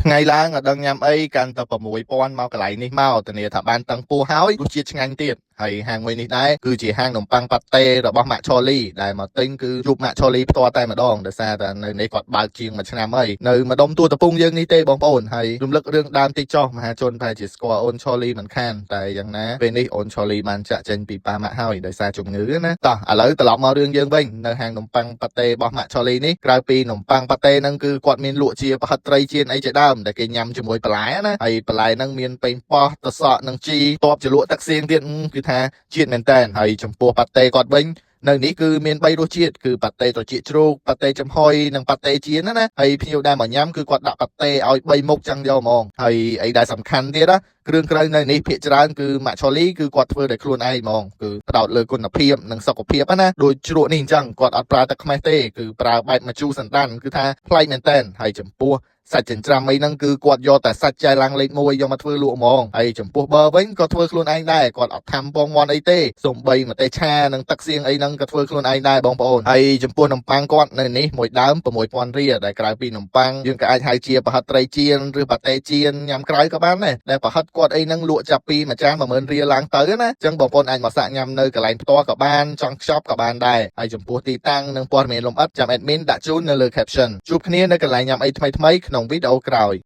ថ្ងៃឡើងអត់ដឹងញ៉ាំអីកាន់តែ6000មកកន្លែងនេះមកធានាថាបានតឹងពោះហើយរសជាតិឆ្ងាញ់ទៀតហើយហាងមួយនេះដែរគឺជាហាងនំប៉័ងប៉ាតេរបស់ម៉ាក់ឆូលីដែលមកទិញគឺជួបម៉ាក់ឆូលីផ្ទាល់តែម្ដងដោយសារតែនៅនេះគាត់បើកជាងមួយឆ្នាំហើយនៅម្ដុំទួលតពងយើងនេះទេបងប្អូនហើយរំលឹករឿងដើមតិចចុះមហាជនប្រហែលជាស្គាល់អូនឆូលីមិនខានតែយ៉ាងណាពេលនេះអូនឆូលីបានចាក់ចេញពីប៉ាម៉ាក់ហើយដោយសារជំងឺណាតោះឥឡូវត្រឡប់មករឿងយើងវិញនៅហាងនំប៉័ងប៉ាតេរបស់ម៉ាក់ឆូលីនេះក្រៅពីនំប៉័ងប៉ាតេហ្នឹងគឺគាត់មានលក់ជាប្រហិតត្រីចៀនអីជាដើមដែលគេញ៉ាំជាមួយបន្លែណាហើយបន្លែហ្នឹងមានប៉េងប៉ោះតសក់និងជីតបជាលក់ទឹកសៀងទៀតគឺថាជាតិមែនតើហើយចំពោះប៉ាតេគាត់វិញនៅនេះគឺមាន3រសជាតិគឺប៉ាតេត្រចៀកជ្រូកប៉ាតេចំហុយនិងប៉ាតេចៀនណាណាហើយភ្ញៀវដែលមកញ៉ាំគឺគាត់ដាក់ប៉ាតេឲ្យ3មុខចឹងយកហ្មងហើយអីដែលសំខាន់ទៀតណាគ្រឿងក្រៅនៅនេះភាគច្រើនគឺម៉ាក់ឆូលីគឺគាត់ធ្វើដោយខ្លួនឯងហ្មងគឺផ្ដោតលើគុណភាពនិងសុខភាពណាដូចជ្រក់នេះអញ្ចឹងគាត់អត់ប្រើទឹកខ្មេះទេគឺប្រើបែបម្ជូរសណ្ដានគឺថាប្លែកមែនតើហើយចំពោះសាច់ចិញ្ច្រាំអីហ្នឹងគឺគាត់យកតែសាច់ចែឡាំងលេខ1យកមកធ្វើលក់ហ្មងហើយចំពោះប័រវិញក៏ធ្វើខ្លួនឯងដែរគាត់អត់ធ្វើពងមាន់អីទេសំបីម្ទេសឆានិងទឹកសៀងអីហ្នឹងក៏ធ្វើខ្លួនឯងដែរបងប្អូនហើយចំពោះនំប៉័ងគាត់នៅនេះមួយដើម6000រៀលដែលក្រៅពីនំប៉័ងយើងក៏អាចហៅជាប្រហិតត្រីចៀនឬប៉ាតេចៀនញ៉ាំក្រៅក៏បានដែរដែលប្រហិតគាត់អីហ្នឹងលក់ចាប់ពីមួយចាន10000រៀលឡើងទៅណាអញ្ចឹងបងប្អូនអាចមកសាកញ៉ាំនៅកន្លែងផ្ទាល់ក៏បានចង់ខ្ចប់ក៏បានដែរហើយចំពោះទីតាំងនិងព័ត៌មានលម្អិតចាំ admin ដាក់ជូននៅលើ caption ជួបគ្នានៅកន្លែងញ៉ាំអីថ្មីៗក្នុងវីដេអូក្រោយ។